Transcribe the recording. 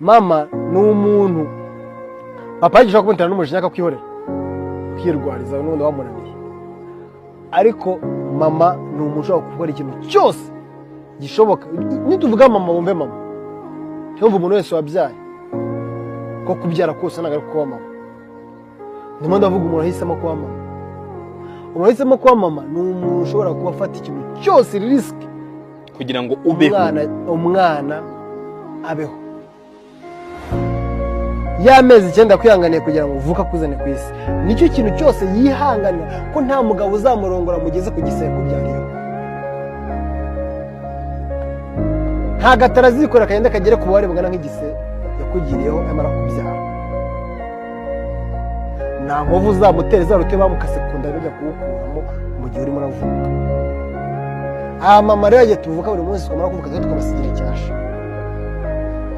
Mama ni umuntu papa yigisha kumutera n'umujinya akakwihorera, ukirwariza n'ubundi wamunaniye. Ariko mama ni umuntu ushobora gukora ikintu cyose gishoboka. Nituvuga mama, wumve mama, ntiwumve umuntu wese wabyaye, ko kubyara kose ntabwo ari kuba mama. Ndimo ndavuga umuntu wahisemo kuba mama. Umuntu wahisemo kuba mama ni umuntu ushobora kuba afata ikintu cyose, risk, kugira ngo ubeho, umwana abeho. Ya mezi 9 kwihanganiye kugira ngo uvuke akuzane ku isi, nicyo kintu cyose yihanganira, ko nta mugabo uzamurongora mugeze ku gisebe kubyariyeho, nta gatara azikorera kagenda kagere ku bubabare bungana nk'igise yakugiriyeho amara kubyara. Nta nkovu uzamutera izarute bamukase ku nda bajya kuwukuramo mu gihe urimo uravuka. Aba mama rero, igihe tuvuka buri munsi, twamara kuvuka tukabasigira icyasha.